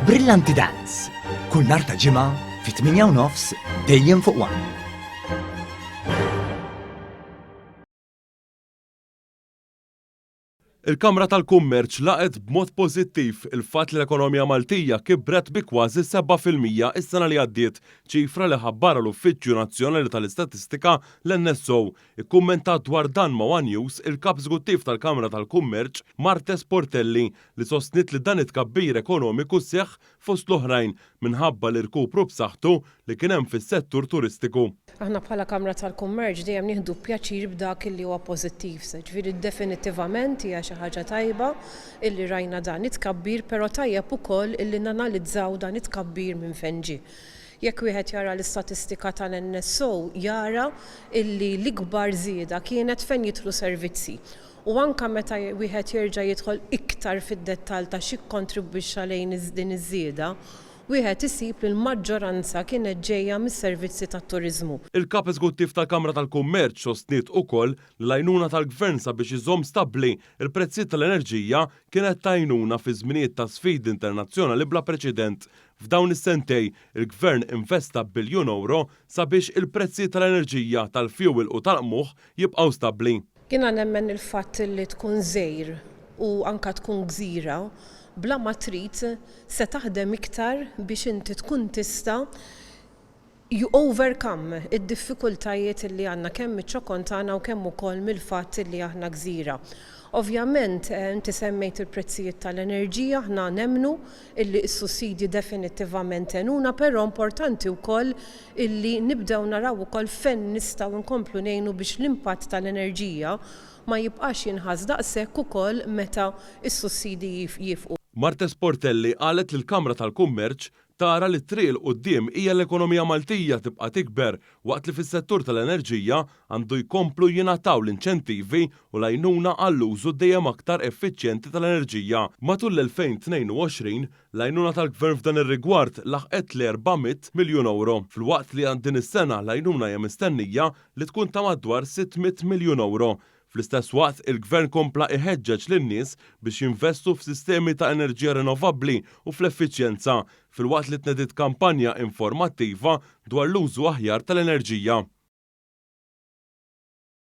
Brillanti Dance, kull nhar ta' Ġimgħa fit-8:30 dejjem fuq One. Il-Kamra tal-Kummerċ laqgħet b'mod pożittiv il-fatt li l-ekonomija Maltija kibret bi kważi 7% is-sena li għaddiet, ċifra li ħabbarha l-Uffiċċju Nazzjonali tal-Istatistika, l-NSO. Ikkummentat dwar dan ma' one News il-Kap Eżekuttiv tal-Kamra tal-Kummerċ, Marthese Portelli, li sostniet li dan it-tkabbir ekonomiku seħħ fost l-oħrajn minħabba l-irkupru b'saħħtu li kien hemm fis-settur turistiku. Aħna bħala Kamra tal-Kummerċ dejjem nieħdu pjaċir b'dak illi huwa pożittiv, jiġifieri definittivament hija xi ħaġa tajba illi rajna dan it-tkabbir però tajjeb ukoll illi nanalizzaw dan it-tkabbir minn fejn ġie. Jekk wieħed jara l-istatistika tal-NSO jara illi l-ikbar żieda kienet fejn jidħlu servizzi U anke meta wieħed jerġa' jidħol iktar fid-dettall ta' x'ikkontribwixxa lejn din iż-żieda, wieħed isib li l-maġġoranza kienet ġejja mis-servizzi tat-turiżmu. Il-Kap Eżekuttiv tal-Kamra tal-Kummerċ sostniet ukoll li l-għajnuna tal-Gvern sabiex iżomm stabbli l-prezzijiet tal-enerġija kienet ta' għajnuna fi żminijiet ta' sfidi internazzjonali bla preċedent. F'dawn is-sentej, il-Gvern investa biljun ewro sabiex il-prezzijiet tal-enerġija, tal-fjuwil u tal-qmuħ jibqgħu stabbli. Jiena nemmen il-fatt li tkun żgħir u anke tkun gżira, bla ma trid se taħdem iktar biex inti tkun tista' you overcome id-diffikultajiet li għandna kemm miċ-ċokon tagħna u kemm ukoll mill-fatt li aħna gżira. Ovvjament inti semmejt il-prezzijiet tal-enerġija, aħna nemmnu illi s-sussidji definittivament għenuna però importanti wkoll illi nibdew naraw ukoll fejn nistgħu nkomplu ngħinu biex l-impatt tal-enerġija ma jibqax jinħass daqshekk ukoll meta s-sussidji jiefqu. Marthese Portelli qalet li l-Kamra tal-Kummerċ tara li t-triq 'il quddiem hija l-ekonomija Maltija tibqa' tikber waqt li fis-settur tal-enerġija għandu jkomplu jingħataw l-inċentivi u l-għajnuna għall-użu dejjem aktar effiċjenti tal-enerġija. Matul l-2022, l-għajnuna tal-Gvern f'dan ir-rigward laħqet l-erba' mitt miljun ewro, filwaqt li għal din is-sena l-għajnuna hija mistennija li tkun ta' madwar 600 miljun ewro. Fl-istess waqt, il-Gvern kompla iħeġġeġ lin-nies biex jinvestu f'sistemi ta' enerġija rinnovabbli u fl-effiċjenza, filwaqt li tnediet kampanja informattiva dwar l-użu aħjar tal-enerġija.